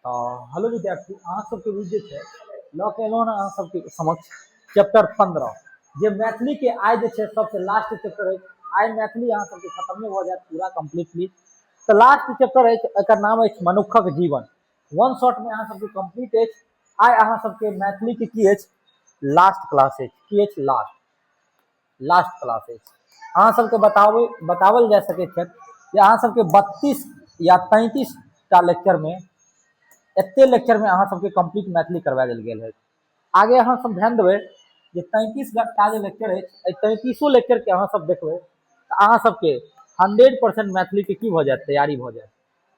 तऽ हेलो विद्यार्थी, अहाँ सबके बीच जे छै लऽ के एलहुँ हँ अहाँ सबके समक्ष चैप्टर 15, जे मैथिलीके आइ जे छै सबसँ लास्ट चैप्टर अछि। आइ मैथिली अहाँ सबके खतमे भऽ जायत पूरा कम्प्लीटली। तऽ लास्ट चैप्टर अछि, एकर नाम अछि मनुक्खक जीवन। वन शॉटमे अहाँ सबके कम्प्लीट अछि। आइ अहाँ सबके मैथिलीके की अछि, लास्ट क्लास अछि। की अछि? लास्ट लास्ट क्लास अछि। अहाँ सबके बताओल जा सकै छथि जे अहाँ सबके 32 या 33 टा लेक्चरमे, एते लेक्चरमे अहाँ सबके कम्प्लीट मैथिली करवा देल गेल अछि। आगे अहाँ सब ध्यान देबै जे 33 टा जे लेक्चर अछि, एहि 33 लेक्चरके अहाँ सब देखबै तऽ अहाँ सबके 100% मैथिलीके की भऽ जायत, तैयारी भऽ जायत।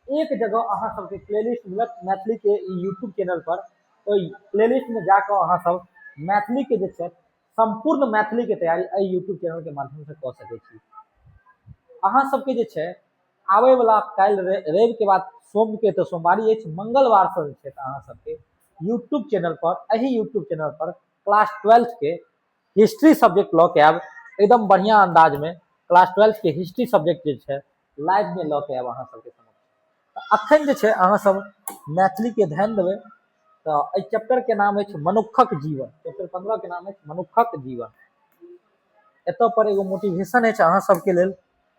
एक जगह अहाँ सबके प्लेलिस्ट मिलत मैथिलीके यूट्यूब चैनल पर, ओहि प्लेलिस्टमे जाकऽ अहाँ सब मैथिलीके जे छै सम्पूर्ण मैथिलीके तैयारी एहि यूट्यूब चैनलके माध्यमसँ कऽ सकै छी। अहाँ सबके जे छै आबैवला काल्हि रविके बाद सोमके तऽ सोमवारी अछि, मंगलवारसँ जे छै तऽ अहाँ सबके यूट्यूब चैनल पर, एहि यूट्यूब चैनल पर क्लास 12के हिस्ट्री सब्जेक्ट लऽ के आयब एकदम बढ़िआँ अन्दाजमे। क्लास 12के हिस्ट्री सब्जेक्ट जे छै लाइवमे लऽ के आयब अहाँ सबके समक्ष। तऽ अखन जे छै अहाँ सब मैथिलीके ध्यान देबै। तऽ एहि चैप्टर के नाम अछि मनुक्खक जीवन। चैप्टर 15 के नाम अछि मनुक्खक जीवन। एतऽ पर एगो मोटिवेशन अछि अहाँ सबके लेल,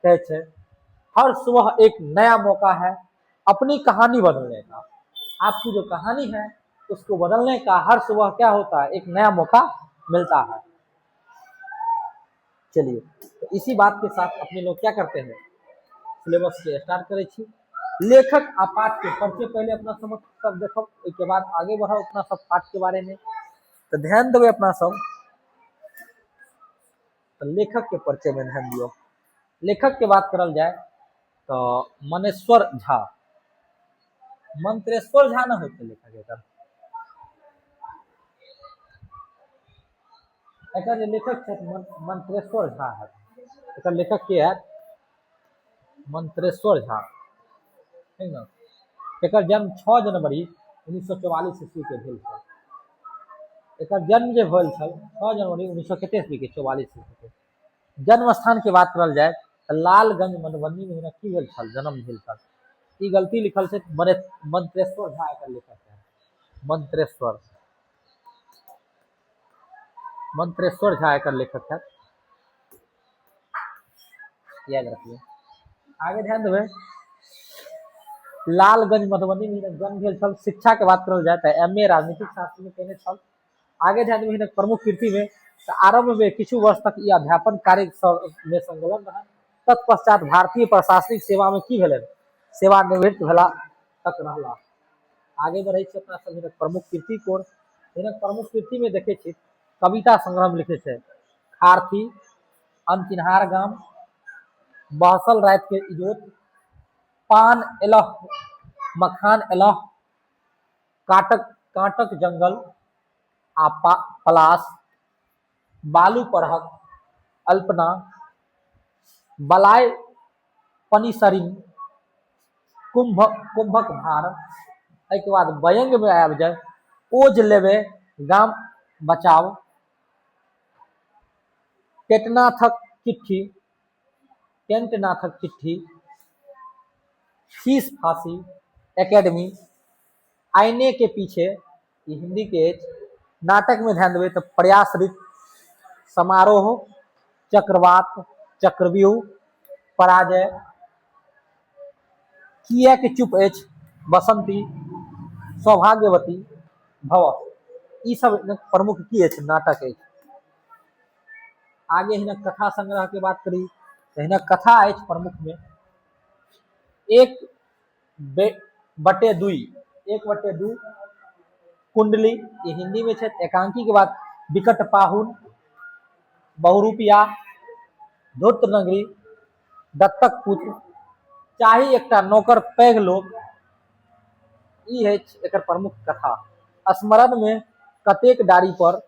कहै छै हर सुबह एक नया मौका है अपनी कहानी बदलने का। आपकी जो कहानी है उसको बदलने का हर सुबह क्या होता है, एक नया मौका मिलता है। चलिए, तो इसी बात के साथ अपने लोग क्या करते हैं, सिलेबस के स्टार्ट करै छी। लेखक आ पाठ के परिचय पहले अपना समक्ष सब देखब, ओहिके बाद आगे बढ़ब अपना सब पाठ के बारे में। तऽ ध्यान देबै अपना सब, तऽ लेखक के परिचय में ध्यान दियौ। लेखक के बात करल जाय तऽ मनेश्वर झा, मंत्रेश्वर झा न होते लेखक। एकर एकर जे लेखक छथि मंत्रेश्वर झा हैत। एकर लेखक के हैत? मंत्रेश्वर झा, ठीक ने? एकर जन्म 6 जनवरी 1944 ईस्वी के भेल छल। एकर जन्म जे भेल छल 6 जनवरी उन्नीस सौ कते ईस्वी के, 44 ईस्वी के। जन्म स्थान के बात करल जाय तऽ लालगंज मधुबनी में हिनक की भेल छल, जन्म भेल छल। ई गलती लिखल छै, मंत्रेश्वर झा एकर लेखक है। मंत्रेश्वर मंत्रेश्वर झा एकर लेखक है, याद रखिए। आगे ध्यान देबै, लालगंज मधुबनी में हिनक जन्म भेल छल। शिक्षा के बात करल जाय तऽ एम ए राजनीतिक शास्त्र में केने छल। आगे ध्यान देबै हिनक प्रमुख कृति में तऽ आरंभ में किछु वर्ष तक ई अध्यापन कार्य में संलग्न रहल। तत्पश्चात भारतीय प्रशासनिक सेवा में की भेलनि, सेवानिवृत्त भेला तक रहला। आगे बढ़ै छी अपना सब हिनक प्रमुख कृति कोन। हिनक प्रमुख कृति में देखै छी कविता संग्रह में लिखै छै खारथी, अनचिन्हार गाम, बहसल राति के इजोत, पान एलह मखान एलह, काटक कांटक जंगल आ पलास, बालू परहक अल्पना, बलाय पनिसरिन, कुंभ कुंभक भार। एहिके बाद व्यंग्यमे आबि जाय, ओज लेबे गाम बचाव, टेटनाथक चिट्ठी, टेंटनाथक चिट्ठी, फीस फांसी एकेडमी, आईने के पीछे, ई हिंदी के अछि। नाटक में ध्यान देबै तऽ प्रयासरित, समारोह, चक्रवात, चक्रव्यूह, पराजय, किएक चुप अछि बसंती, सौभाग्यवती भव, ई सब हिनक प्रमुख की अछि, नाटक अछि। आगे हिनक कथा संग्रह के बात करी तऽ हिनक कथा अछि प्रमुख में एक बटे दुई, 1/2 कुंडली, ये हिंदी में छै। एकांकी के बाद विकट पाहुन, बहुरूपिया, धूर्त नगरी, दत्तक पुत्र, चाही एकटा नौकर पैघ लोक, ई अछि एकर प्रमुख कथा। स्मरण में कतेक डारी पर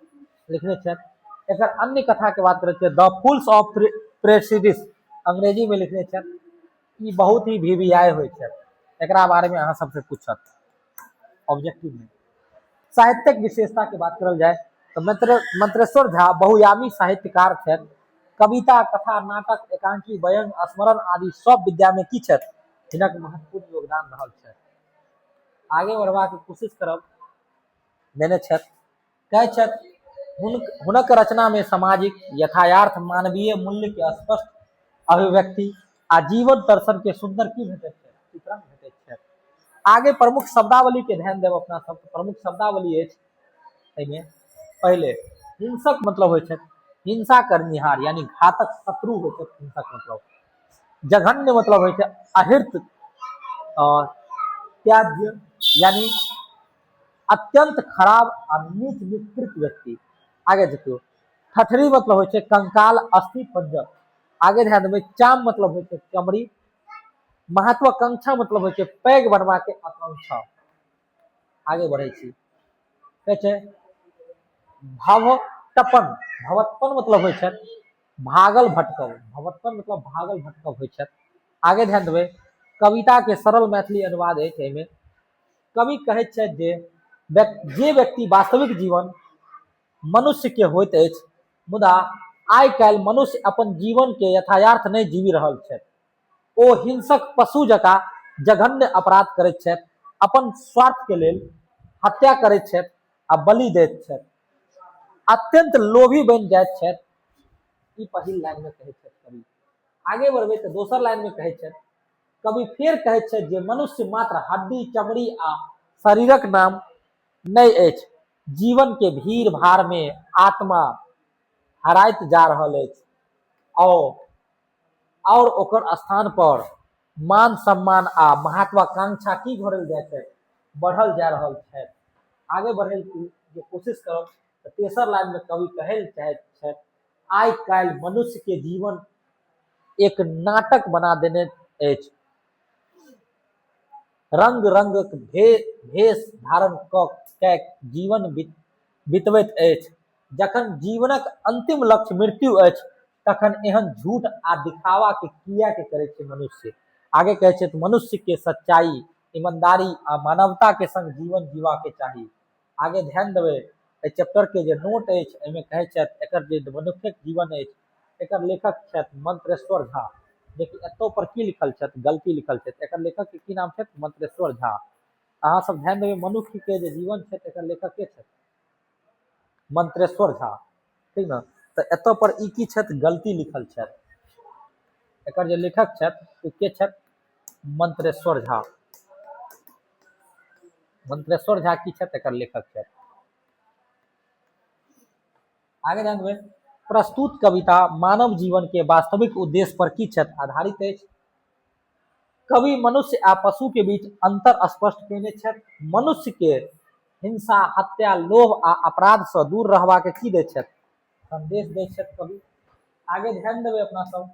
लिखने छथि। एकर अन्य कथा के बात करै छियै द फूल्स ऑफ प्रेसिडिस अंग्रेजी में लिखने छथि। ई बहुत ही वी वी आई होइ छै, एकरा बारे में अहाँ सबसे पूछत ऑब्जेक्टिव में। साहित्यक विशेषता के बात करल जाय तऽ मंत्रेश्वर झा बहुआयामी साहित्यकार छथि। कविता, कथा, नाटक, एकांकी, व्यंग, स्मरण आदि सब विद्या में की छथि, हिनक महत्वपूर्ण योगदान रहल छथि। आगे बढ़बाक कोशिश करब। देने छथि, कहै छथि हुनक रचनामे सामाजिक यथार्थ, मानवीय मूल्यके स्पष्ट अभिव्यक्ति आ जीवन दर्शन के सुंदर की भेटैत छै? चित्रण भेटैत छै। आगे प्रमुख शब्दावली के ध्यान देब अपना सब। प्रमुख शब्दावली अछि एहिमे, पहिले हिंसक मतलब होइ छै हिंसा करनिहार, यानी घातक शत्रु होइ छै हिंसक मतलब। जघन्य मतलब होइ छै अहिर्त, त्याज्य, यानी अत्यंत खराब आ नीच निकृत व्यक्ति। आगे देखियौ, ठठरी मतलब होइ छै कंकाल, अस्थि पंजर। आगे ध्यान देबै, चाम मतलब होइ छै चमड़ी। महत्वाकांक्षा मतलब होइ छै पैघ बनबाके आकांक्षा। आगे बढ़ै छी, कहै छै भवटपन। भवटपन मतलब होइ छै भागल भटकब। भवटपन मतलब भागल भटकब होइ छै। आगे ध्यान देबै, कविता के सरल मैथिली अनुवाद अछि। एहिमे कवि कहैत छथि जे जे व्यक्ति वास्तविक जीवन मनुष्य के होइत अछि, मुदा आइ काल्हि मनुष्य अपन जीवन के यथार्थ नहि जीवि रहल छथि। ओ हिंसक पशु जकाँ जघन्य अपराध करैत छथि, अपन स्वार्थ के लेल हत्या करैत छथि आ बलि दैत छथि, अत्यंत लोभी बनि जाइत छथि। ई पहिल लाइन मे कहैत छथि कवि। आगे बढ़बै तऽ दोसर लाइन मे कहैत छथि कवि, फेर कहैत छथि जे मनुष्य मात्र हड्डी, चमड़ी आ शरीरक नाम नहि अछि। जीवन के भीड़ भाड़ मे आत्मा हराइत जा रहल अछि आओर ओकर स्थान पर मान सम्मान आ महत्वाकांक्षा की घरल जाइ छै? बढ़ल जा रहल छै। आगे बढ़ै के कोशिश करब तऽ तेसर लाइन मे कवि कहै लए चाहैत छथि, आइ काल्हि मनुष्य के जीवन एक नाटक बना देने अछि। रंग रंगक भेष धारण कऽ कए जीवन बितबैत अछि। जखन जीवनक अंतिम लक्ष्य मृत्यु अछि, तखन एहन झूठ आ दिखावा के किएक करै छै मनुष्य? आगे कहै छै, मनुष्य के सच्चाई, ईमानदारी आ मानवता के संग जीवन जीवा के चाही। आगे ध्यान देबै, एहि चैप्टर के जे नोट अछि, एहिमे कहै छथि एकर जे मनुष्यक जीवन अछि, एकर लेखक छथि मंत्रेश्वर झा। जेकि एतौ पर की लिखल छथि? गलती लिखल छथि। एकर लेखक के की नाम छथि? मंत्रेश्वर झा। अहाँ सब ध्यान देबै, मनुष्य के जे जीवन छथि, एकर लेखक के छथि? मंत्रेश्वर झा, ठीक ने? तऽ एतऽ पर ई की छथि? गलती लिखल छथि। एकर जे लेखक छथि, ओ के छथि? मंत्रेश्वर झा। मंत्रेश्वर झा की छथि? एकर लेखक छथि। आगे ध्यान देबै, प्रस्तुत कविता मानव जीवन के वास्तविक उद्देश्य पर की छथि? आधारित अछि। कवि मनुष्य आ पशु के बीच अंतर स्पष्ट केने छथि। मनुष्य के हिंसा, हत्या, लोभ आ अपराध से दूर रहबा के की दै छथि? संदेश दै छथि कवि। आगे ध्यान देबै अपना सब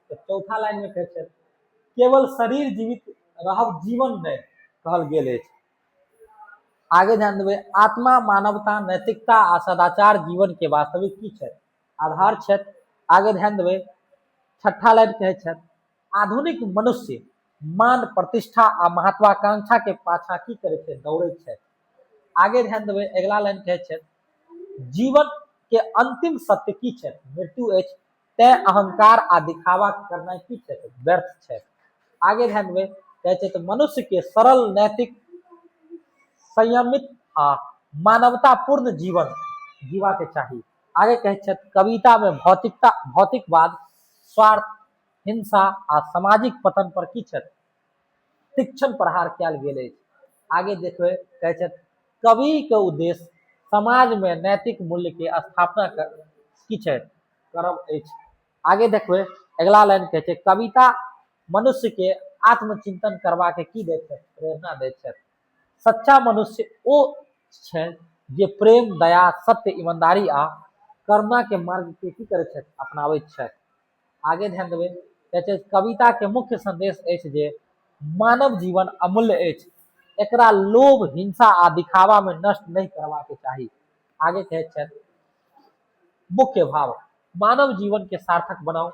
तऽ चौथा लाइन में कहै छथि, केवल शरीर जीवित रहब जीवन नहि कहल गेल अछि। आगे ध्यान देबै, आत्मा, मानवता, नैतिकता आ सदाचार जीवन के वास्तविक की छथि? आधार छथि। आगे ध्यान देबै, छठा लाइन कहै छथि, आधुनिक मनुष्य मान, प्रतिष्ठा आ महत्वाकांक्षा के पाछा की करै छै? दौड़ै छै। आगे ध्यान देबै, अगिला लाइन कहै छथि, जीवन के अंतिम सत्य की छै? मृत्यु अछि। तें अहंकार आ दिखावा करनाइ की छै? व्यर्थ छै। आगे ध्यान देबै, कहै छै तऽ मनुष्य के सरल, नैतिक, संयमित आ मानवतापूर्ण जीवन जीवा के चाही। आगे कहै छथि, कविता में भौतिकता, भौतिकवाद, स्वार्थ, हिंसा आ सामाजिक पतन पर की छथि? तीक्ष्ण प्रहार कयल गेल अछि। आगे देखबै, कहै छथि, कवि के उद्देश्य समाज में नैतिक मूल्य के स्थापना की छै? करब अछि। आगे देखबै, अगिला लाइन कहै छै, कविता मनुष्य के आत्मचिंतन करबाके की दैत छथि? प्रेरणा दैत छथि। सच्चा मनुष्य ओ छै जे प्रेम, दया, सत्य, ईमानदारी आ करुणा के मार्ग के की करै छथि? अपनाबैत छथि। आगे ध्यान देबै, कहै छै, कविता के मुख्य संदेश अछि जे मानव जीवन अमूल्य अछि, एकरा लोभ, हिंसा आ दिखावा में नष्ट नहि करबाक चाही। आगे कहै छथि, मुख्य भाव, मानव जीवन के सार्थक बनाउ,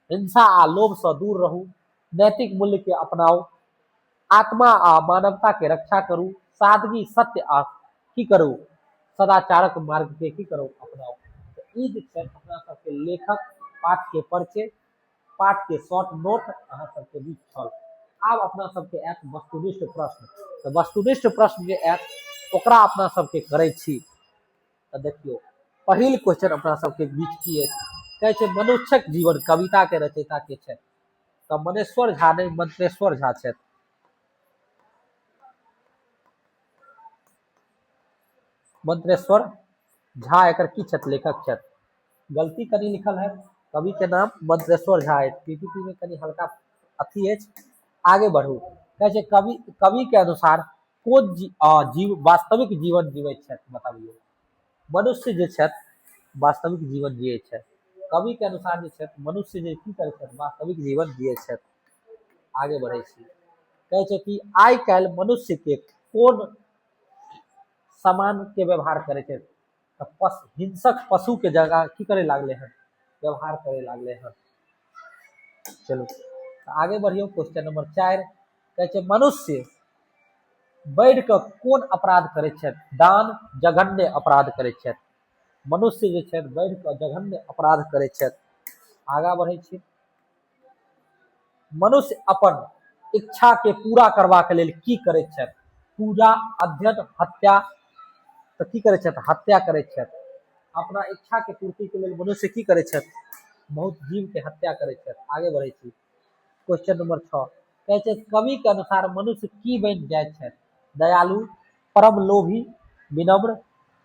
हिंसा आ लोभ सँ दूर रहू, नैतिक मूल्य के अपनाउ, आत्मा आ मानवता के रक्षा करू, सादगी, सत्य आ की करू? सदाचारक मार्ग के की करू? अपनाउ। तऽ ई जे छै अपना सबके लेखक, पाठ के परिचय, पाठ के शॉर्ट नोट अहाँ सबके बीच छल। आब अपना सबके आयत वस्तुनिष्ठ प्रश्न। तऽ वस्तुनिष्ठ प्रश्न जे आयत ओकरा अपना सबके करै छी। तऽ देखियौ पहिल क्वेश्चन अपना सबके बीच की अछि। कहै छै मनुष्यक जीवन कविता के रचयिता के छथि? तऽ मनेश्वर झा नहि, मंत्रेश्वर झा छथि। मंत्रेश्वर झा एकर की छथि? लेखक छथि। गलती कनि लिखल है, कवि के नाम मंत्रेश्वर झा अछि। पीपीटी में कनि हल्का अथी अछि। आगे बढ़ू। कहै छै कवि, कवि के अनुसार कोन जीव वास्तविक जीवन जीवैत छथि? बताबियौ। मनुष्य जे छथि वास्तविक जीवन जियै छथि। कवि के अनुसार जे छथि मनुष्य जे की करै छथि? वास्तविक जीवन जियै छथि। आगे बढ़ै छी। कहै छै कि आइ काल्हि मनुष्य के कोन सामान के व्यवहार करै छै? तऽ हिंसक पशु के जगह की करे लागले हन? व्यवहार करे लागले हन। चलू तऽ आगे बढ़ियौ। क्वेश्चन नंबर 4 कहै छै मनुष्य बढ़ि कऽ कोन अपराध करै छथि? दान जघन्य अपराध करै छथि। मनुष्य जे छथि बढ़ि कऽ जघन्य अपराध करै छथि। आगाँ बढ़ै छी। मनुष्य अपन इच्छा के पूरा करबाक लेल की करैत छथि? पूजा, अध्ययन, हत्या। तऽ की करै छथि? हत्या करै छथि। अपना इच्छा के पूर्ति के लेल मनुष्य की करै छथि? बहुत जीव के हत्या करै छथि। आगे बढ़ै छी। क्वेश्चन नंबर 6 कहै छै कवि के अनुसार मनुष्य की बनि जाइत छथि? दयालु, परम लोभी, विनम्र।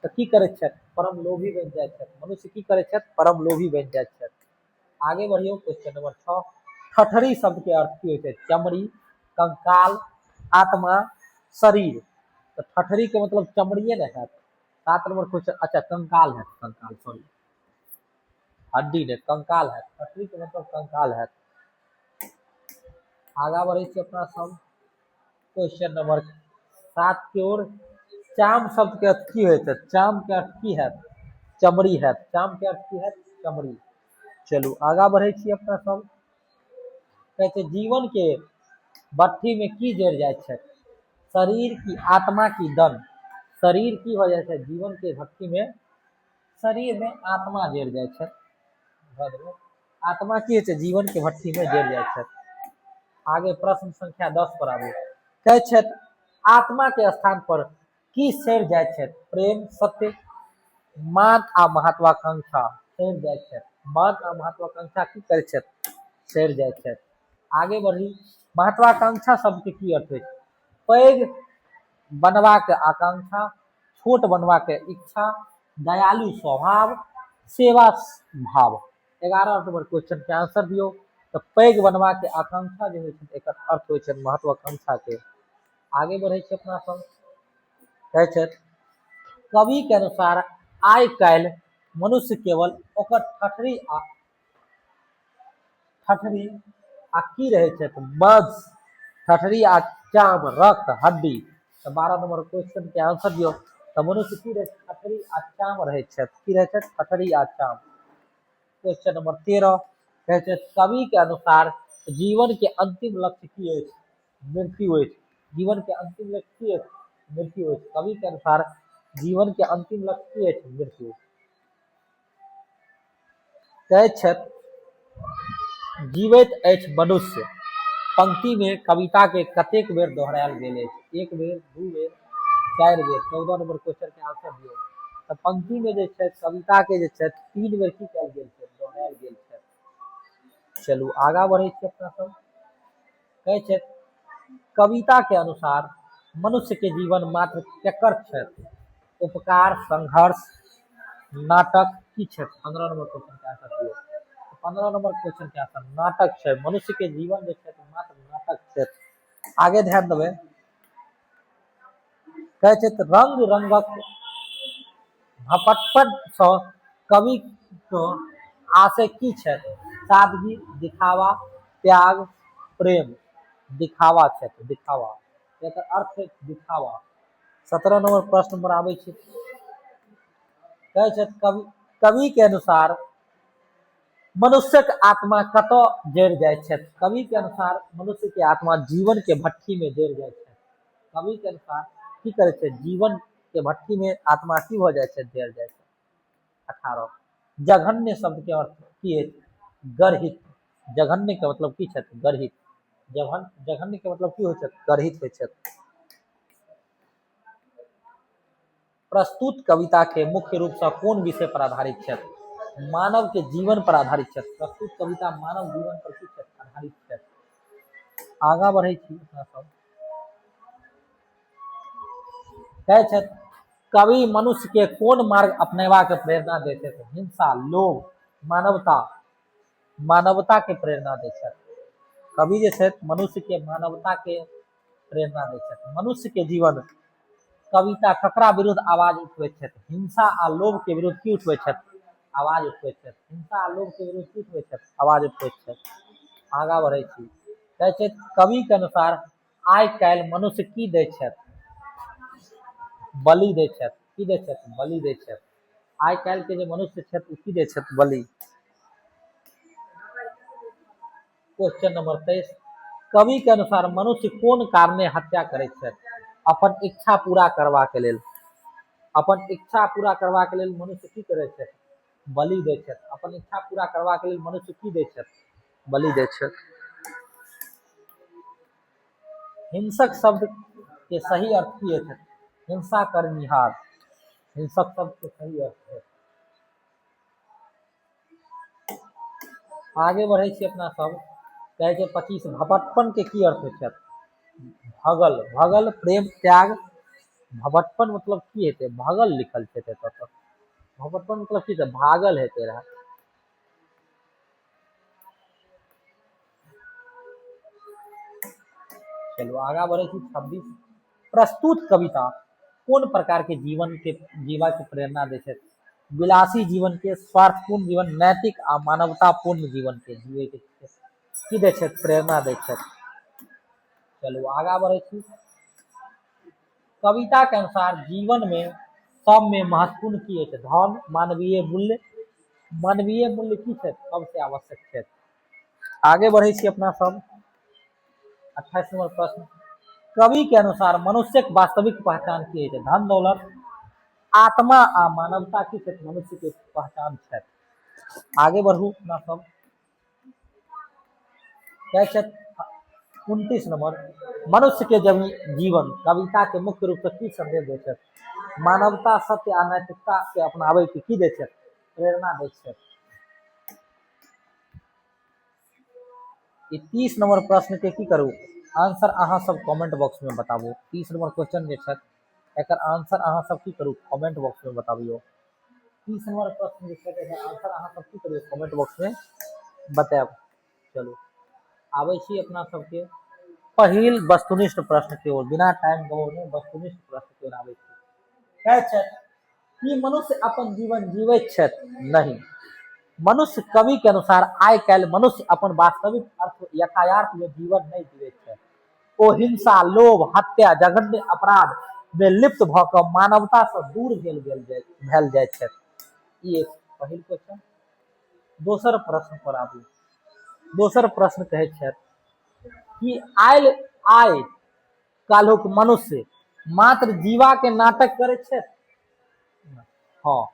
तऽ की करैत छथि? परम लोभी बनि जाइत छथि। मनुष्य की करैत छथि? परम लोभी बनि जाइत छथि। आगे बढ़ियौ। क्वेश्चन नंबर 6 ठठरी शब्द के अर्थ की होइ छै? चमड़ी, कंकाल, आत्मा, शरीर। तऽ ठठरी के मतलब चमड़िए ने हैत। 7 नंबर क्वेश्चन, अच्छा कंकाल हैत, कंकाल, सॉरी हड्डी ने, कंकाल हैत। ठठरी के मतलब कंकाल हैत। आगा बढ़ै छी अपना सब क्वेश्चन नंबर 7 के ओर। चाम शब्द के अर्थ की होइत छै? चाम के अर्थ की हैत? चमड़ी हैत। चाम के अर्थ की हैत? चमड़ी। चलू आगा बढ़ै छी अपना सब। कहै छै जीवन के भट्ठी में की जरि जाइत छै? शरीर की आत्मा की दन। शरीर की भऽ जाइ छै? जीवन के भट्ठी में शरीर में आत्मा जरि जाइ छै। भऽ गेलै। आत्मा की होइ छै? जीवन के भट्ठी में जरि जाइ छै। आगे प्रश्न संख्या 10 पर आबू। कहै छथि आत्मा के स्थान पर की सड़ि जाइ छथि? प्रेम, सत्य, मान आ महत्वाकांक्षा सड़ि जाइ छथि। मान आ महत्वाकांक्षा की करै छथि? सड़ि जाइ छथि। आगे बढ़ी। महत्वाकांक्षा शब्द के की अर्थ होइ छै? पैघ बनबाक आकांक्षा, छोट बनबाक इच्छा, दयालु स्वभाव, सेवा भाव। 11 नंबर क्वेश्चन के आंसर दियौ। तऽ पैघ बनबाक आकांक्षा जे होइ छै एकर अर्थ होइ छै महत्वाकांक्षा के। आगे बढ़ै छै अपना सब। कहै छथि कवि के अनुसार आइ काल्हि मनुष्य केवल ओकर ठठरी आ की रहै छथि? मांस, ठठरी आ चाम, रक्त, हड्डी। तऽ 12 नंबर क्वेश्चन के आंसर दियौ। तऽ मनुष्य की रहै? ठठरी आ चाम रहै छथि। की रहै छथि? ठठरी आ चाम। क्वेश्चन नंबर 13 कहै छथि कवि के अनुसार जीवन के अंतिम लक्ष्य की अछि? मृत्यु अछि। जीवन के अंतिम लक्ष्य की अछि? मृत्यु अछि। कवि के अनुसार जीवन के अंतिम लक्ष्य की अछि? मृत्यु। कहै छथि जीवैत अछि मनुष्य पंक्ति में कविता के कतेक बेर दोहरायल गेल अछि? 1 बेर, 2 बेर, 4 बेर। 14 नंबर क्वेश्चन के आंसर दियौ। तऽ पंक्ति में जे छै कविता के जे छै 3 बेर की कयल गेल छै? दोहरायल गेल छै। चलू आगा बढ़ै छी अपना सब। कहै छै कविता के अनुसार मनुष्य के जीवन मात्र केकर छथि? उपकार, संघर्ष, नाटक की छथि? 15 नंबर क्वेश्चन के आंसर दियौ। 15 नंबर क्वेश्चन के आंसर नाटक छै। मनुष्य के जीवन जे छै मात्र नाटक छै। आगे ध्यान देबै। कहै छै रंग रंगक भपटपट सँ कवि के आशय की छथि? सादगी, दिखावा, त्याग, प्रेम। दिखावा छथि, दिखावा। एकर अर्थ है दिखावा। 17 नंबर प्रश्न पर आबै छै। कहै छथि कवि के अनुसार मनुष्यक आत्मा कतऽ जरि जाइ छथि? कवि के अनुसार मनुष्य के आत्मा जीवन के भट्ठी में जरि जाइ छथि। कवि के अनुसार की करै छै? जीवन के भट्ठी में आत्मा की भऽ जाइ छै? जरि जाइ छै। 18 जघन्य शब्द के अर्थ की अछि? गर्हित। जघन्य के मतलब की छथि? गर्हित। जघन जघन्य के मतलब की होइ छथि? गर्हित होइ छथि। प्रस्तुत कविता के मुख्य रूप से कोन विषय पर आधारित छथि? मानव के जीवन पर आधारित छथि। प्रस्तुत कविता मानव जीवन पर की छथि? आधारित छथि। आगाँ बढ़ै छी अपना सब। कहै छथि, कवि मनुष्य के कोन मार्ग अपनेबाक प्रेरणा दैत छथि? हिंसा, लोभ, मानवता। मानवता के प्रेरणा दै छथि। कवि जे छथि मनुष्य के मानवता के प्रेरणा दै छथि। मनुष्य के जीवन कविता ककरा विरुद्ध आवाज उठबैत छथि? हिंसा आ लोभ के विरुद्ध की उठबैत छथि? आवाज उठबैत छथि। हिंसा आ लोभ के विरुद्ध की उठबैत छथि? आवाज उठबैत छथि। आगाँ बढ़ै छी। कहै छथि, कवि के अनुसार आइ काल्हि मनुष्य की दै छथि? बलि दै छथि। की दै छथि? बलि दै छथि। आइ काल्हि के जे मनुष्य छथि ओ की दै छथि? बलि। क्वेश्चन नंबर 23, कवि के अनुसार मनुष्य कोन कारणे हत्या करैत छथि? अपन इच्छा पूरा करबाक लेल। अपन इच्छा पूरा करबाक लेल मनुष्य की करैत छथि? बलि दै छथि। अपन इच्छा पूरा करबाक लेल मनुष्य की दै छथि? बलि दै छथि। हिंसक शब्द के सही अर्थ की अछि? हिंसा करनिहार। हिंसक शब्द के सही अर्थ है। आगे बढ़ै छी अपना सब। कहै छै 25, भपटपन के की अर्थ होइ छै? भगल, भगल, प्रेम, त्याग। भपटपन मतलब की हेतै? भगल लिखल छै एतऽ तक। भपटपन मतलब की छै? भागल हेतै रहए। चलू आगाँ बढ़ै छी। 26, प्रस्तुत कविता कोन प्रकार के जीवन के जीवा के प्रेरणा दै छै? विलासी जीवन के, स्वार्थपूर्ण जीवन, नैतिक आ मानवतापूर्ण जीवन के जीवे के की दै छै? प्रेरणा दै छै। चलू आगाँ बढ़ै छी। कविता के अनुसार जीवन में सब में महत्वपूर्ण की होइ छै? धन, मानवीय मूल्य। मानवीय मूल्य की छै? सबसे आवश्यक छै। आगे बढ़ै छी अपना सब। 28 नंबर प्रश्न, कवि के अनुसार मनुष्यक वास्तविक पहचान की होइ छै? धन दौलत, आत्मा आ मानवता की छै? मनुष्य के पहचान छै। आगे बढ़ू अपना सब। कहै छथि 29 नंबर, मनुष्य के जब जीवन कविता के मुख्य रूप से की संदेश दै छथि? मानवता, सत्य आ नैतिकता के अपनाबै के की दै छथि? प्रेरणा दै छथि। ई 30 नंबर प्रश्न के की करू आंसर अहाँ सब कमेंट बॉक्स में बताबू। 30 नंबर क्वेश्चन जे छथि एकर आंसर अहाँ सब की करू कमेंट बॉक्स में बताबियो। 30 नंबर प्रश्न जे छथि एकर आंसर अहाँ सब की करियौ कमेंट बॉक्स में बतायब। चलू आबै छी अपना सबके पहिल वस्तुनिष्ठ प्रश्न के ओर, बिना टाइम गवौने वस्तुनिष्ठ प्रश्न के ओर आबै छी। कहै छथि कि मनुष्य अपन जीवन जीवैत छथि? नहि। मनुष्य कवि के अनुसार आइ काल्हि मनुष्य अपन वास्तविक अर्थ यथार्थ में जीवन नहि जीवैत छथि। ओ हिंसा, लोभ, हत्या, जघन्य अपराध में लिप्त भऽ कऽ मानवता सँ दूर भेल गेल भेल जाइत छथि। ई एक पहिल क्वेश्चन। दोसर प्रश्न पर आबू। दोसर प्रश्न कहैत छथि कि आयल आइ काल्हुक मनुष्य मात्र जीवा के नाटक करैत छथि? हँ,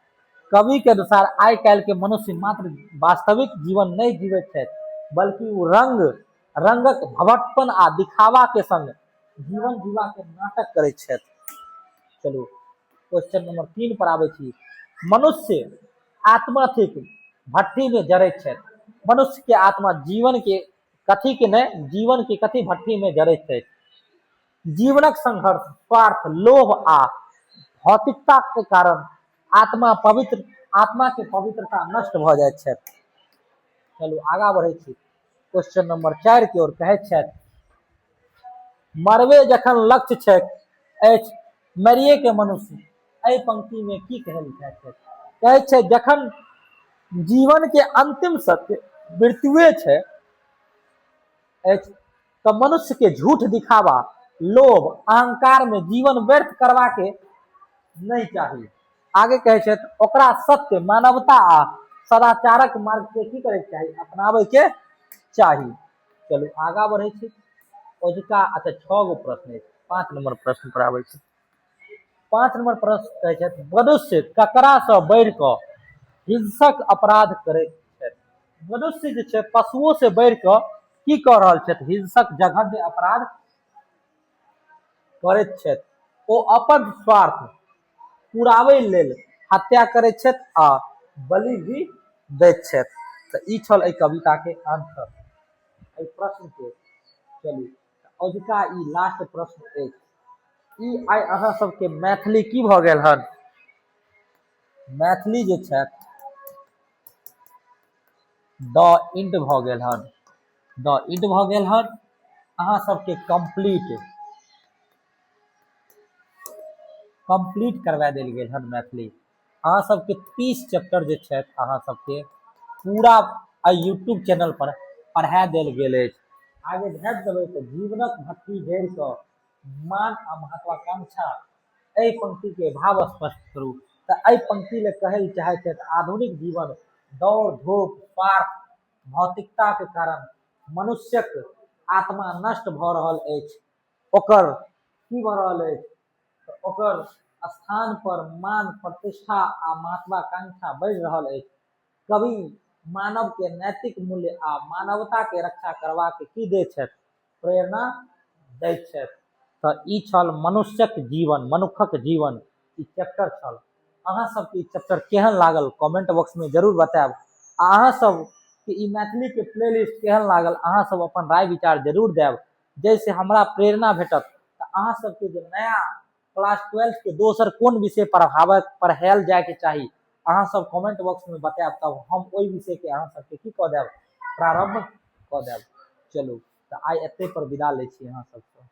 कवि के अनुसार आइ काल्हि के मनुष्य मात्र वास्तविक जीवन नहि जीवैत छथि, बल्कि ओ रंग रंगक भवटपन आ दिखावा के संग जीवन जीवा के नाटक करैत छथि। चलू क्वेश्चन नंबर 3 पर आबै छी। मनुष्य आत्मा थिक भट्ठी में जरैत छथि। मनुष्य के आत्मा जीवन के कथी के नहि, जीवन के कथी भट्ठी में जरैत छथि? जीवनक संघर्ष, स्वार्थ, लोभ आ भौतिकता के कारण आत्मा पवित्र आत्मा के पवित्रता नष्ट भऽ जाइत छथि। चलू आगाँ बढ़ै छी क्वेश्चन नंबर 4 के ओर। कहैत छथि, मरबे जखन लक्ष्य छैक अछि मरिए के मनुष्य, एहि पंक्ति में की कहल जाइत छै? कहै छै जखन जीवन के अंतिम सत्य मृत्युए छै अछि तऽ मनुष्य के झूठ, दिखावा, लोभ, अहंकार में जीवन व्यर्थ करवा के नहीं चाही। आगे कहै छथि, ओकरा सत्य, मानवता आ सदाचारक मार्ग के की करैके चाही? अपनाबै के चाही। चलू आगाँ बढ़ै छी। ओजुका अच्छा 6 गो प्रश्न अछि। 5 नंबर प्रश्न पर आबै छी। 5 नंबर प्रश्न कहै छथि, मनुष्य ककरासँ बढ़ि कऽ हिंसक अपराध करैत छथि? मनुष्य जे छै पशुओ से बढ़ि कऽ की कऽ रहल छथि? हिंसक जघन्य अपराध करैत छथि। ओ अपन स्वार्थ पुराबै लेल हत्या करैत छथि आ बलि भी दैत छथि। तऽ ई छल एहि कविताके आंसर एहि प्रश्नके। चलू, अजुका ई लास्ट प्रश्न अछि। ई आइ अहाँ सबके मैथिली की भऽ गेल हन? मैथिली जे छथि द इंड भऽ गेल हन, द इंड भऽ गेल हन। अहाँ सबके कम्प्लीट कम्प्लीट करवा देल गेल हन मैथिली। अहाँ सबके 30 चैप्टर जे छथि अहाँ सबके पूरा एहि यूट्यूब चैनल पर पढ़ा देल गेल अछि। आगे झाँपि देबै तऽ जीवनक भट्टी जड़ि कऽ मान आ महत्वाकांक्षा, एहि पंक्तिके भाव स्पष्ट करू। तऽ एहि पंक्ति लए कहै लए चाहै छथि, आधुनिक जीवन दौड़ धूप स्वार्थ भौतिकताके कारण मनुष्यक आत्मा नष्ट भऽ रहल अछि। ओकर की भऽ रहल अछि? तऽ ओकर स्थान पर मान प्रतिष्ठा आ महत्वाकांक्षा बढ़ि रहल अछि। कवि मानवके नैतिक मूल्य आ मानवताके रक्षा करबाक की दैत छथि? प्रेरणा दैत छथि। तऽ ई छल मनुष्यक जीवन, मनुखक जीवन, ई चैप्टर छल। अहाँ सबके ई चैप्टर केहन लागल कमेंट बॉक्समे जरूर बतायब। आ अहाँ सबके ई मैथिलीके प्लेलिस्ट केहन लागल, अहाँ सब अपन राय विचार जरूर देब, जाहिसँ हमरा प्रेरणा भेटत। तऽ अहाँ सबके जे नया क्लास 12 के दोसर कोन विषय पढ़ाबय पढ़ायल जायके चाही, अहाँ सब कमेंट बॉक्समे बतायब, तब हम ओहि विषयके अहाँ सबके की कऽ देब? प्रारम्भ कऽ देब। चलू, तऽ आइ एते पर विदा लै छी अहाँ सबसँ।